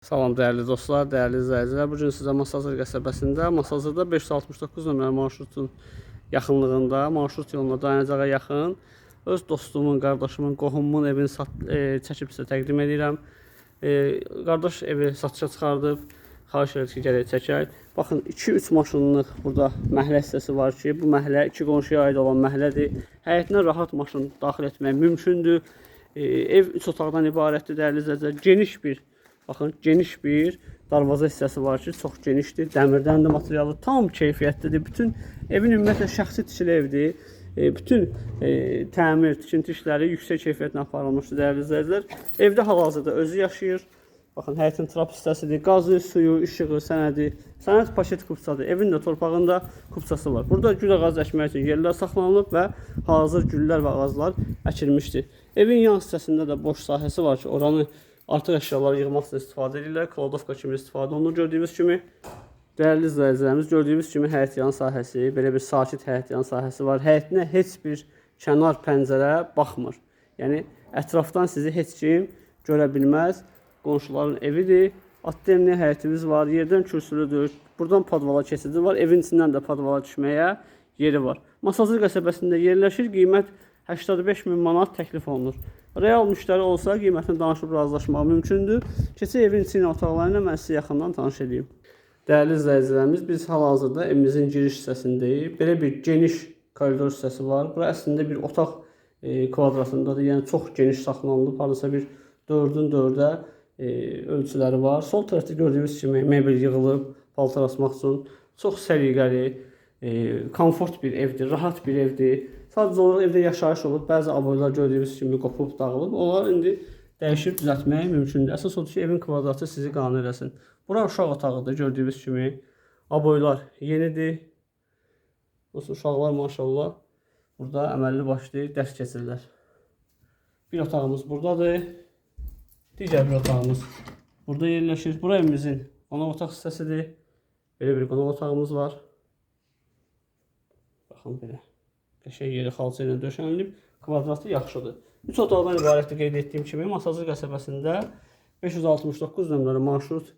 Salam dəyərli dostlar, dəyərli izləyicilər. Bu gün sizə Masazır qəsəbəsində, Masazırda 569 nömrəli marşrutun yaxınlığında, marşrut yoluna dayanacağa yaxın öz dostumun, qardaşımın, qohumumun evini çəkib sizə təqdim edirəm. Qardaş evi satışa çıxardıb. Xahiş edirəm ki, gələk çəkək. Baxın, 2-3 maşınlıq burada məhəllə hissəsi var ki, bu məhəllə iki qonşuya aid olan məhəllədir. Həyətinə rahat maşın daxil etmək mümkündür. Ev 3 otaqdan ibarətdir, dəyərli izləyicilər. Geniş bir, baxın, geniş bir darvaza hissəsi var ki, çox genişdir. Dəmirdəndir materialı, tam keyfiyyətlidir. Bütün evin ümumiyyətlə şəxsi tikili evdir. Bütün təmir, tikinti işləri yüksək keyfiyyətlə aparılmışdır, dəyərli izləyicilər. Evdə hal-hazırda özü yaşayır. Baxın, həyətin trap hissəsidir. Qazı, suyu, işığı, sənədi. Sənəd paket kupçadır. Evin də torpağında kupçası var. Burada gül ağacı əkmək üçün yerlər saxlanılıb və hazır güllər və ağaclar əkilmişdir. Evin yan hissəsində də boş sahəsi var ki, oranı artıq əşyalar yığmaq üçün istifadə edirlər. Kladovka kimi istifadə olunur gördüyünüz kimi. Dəyərli izləyicilərimiz, gördüyünüz kimi həyətyan sahəsi, belə bir sakit həyətyan sahəsi var. Həyətinə heç bir kənar pəncərə baxmır. Yəni ətrafdan sizi heç kim görə bilməz. Qonşuların evidir. Atdemli həyətimiz var. Yerdən kürsülüdür. Buradan podvala keçidi var. Evin içindən də podvala düşməyə yeri var. Masazır qəsəbəsində yerləşir. Qiymət 85 min manat təklif olunur. Real müştəri olsa qiymətini danışıb razılaşmaq mümkündür. Keçək evin içi ilə otaqları ilə mən sizi yaxından tanış edeyim. Dəyərli izləyicilərimiz, biz hal-hazırda evimizin giriş hissəsindəyik. Belə bir geniş koridor hissəsi var. Bura əslində bir otaq kvadratındadır. Yəni çox geniş saxlanılıb. Hardasa bir 4-ün 4-ə ölçüləri var. Sol tərəfdə gördüyünüz kimi mebel yığılıb paltar asmaq üçün. Çox səliqəli, komfort bir evdir, rahat bir evdir. Sadəcə olaraq evdə yaşayış olub, bəzi aboylar gördüyünüz kimi qopub, dağılıb. Onlar indi dəyişib düzəltmək mümkündür. Əsas odur ki, evin kvadratı sizi qane eləsin. Bura uşaq otağıdır gördüyünüz kimi. Aboylar yenidir. Dostlar, uşaqlar maşallah burada əməlli başlı dərs keçirlər. Bir otağımız buradadır. Digər bir otağımız burada yerləşir. Bura evimizin qonaq otaq hissəsidir. Belə bir qonaq otağımız var. Baxın belə. Qəşəng yeri xalça ilə döşənilib. Kvadratı yaxşıdır. 3 otaqdan ibarətdir qeyd etdiyim kimi Masazır qəsəbəsində 569 nömrəli marşrut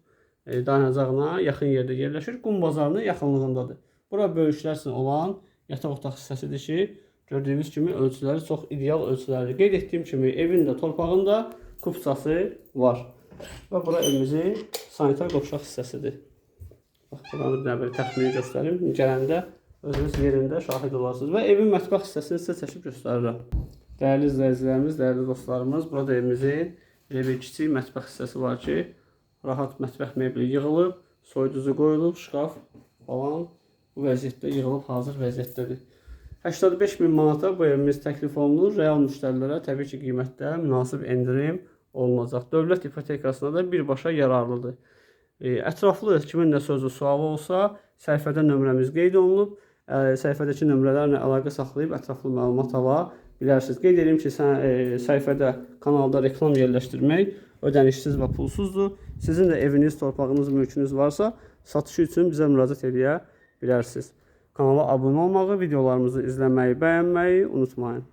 dayanacağına yaxın yerdə yerləşir. Qum bazarının yaxınlığındadır. Bura böyüklər üçün olan yataq otaq hissəsidir ki, gördüyünüz kimi ölçüləri çox ideal ölçülərdir. Qeyd etdiyim kimi evin də torpağın da kupçası var. Və bura evimizin sanitar qovşaq hissəsidir. Bax, buranı bir dənə belə təxmini göstərim. Gələndə özünüz yerində şahid olarsınız. Və evin mətbəx hissəsini sizə çəkib göstərirəm. Dəyərli izləyicilərimiz, dəyərli dostlarımız, burada evimizin belə bir kiçik mətbəx hissəsi var ki, rahat mətbəx mebeli yığılıb, soyuducu qoyulub, şkaf falan bu vəziyyətdə yığılıb hazır vəziyyətdədir. 85 min manata bu evimiz təklif olunur. Real müştərilərə təbii ki, qiymətdə münasib endirim olunacaq. Dövlət ipotekasına da birbaşa yararlıdır. Ətraflı kimin nə sözü, sualı olsa, səhifədə nömrəmiz qeyd olunub. Səhifədəki nömrələrlə əlaqə saxlayıb ətraflı məlumat ala bilərsiniz. Qeyd edirəm ki, səhifədə, kanalda reklam yerləşdirmək ödənişsiz və pulsuzdur. Sizin də eviniz, torpağınız, mülkünüz varsa, satışı üçün bizə müraciət edə bilərsiniz. Kanala abunə olmağı, videolarımızı izləməyi, bəyənməyi unutmayın.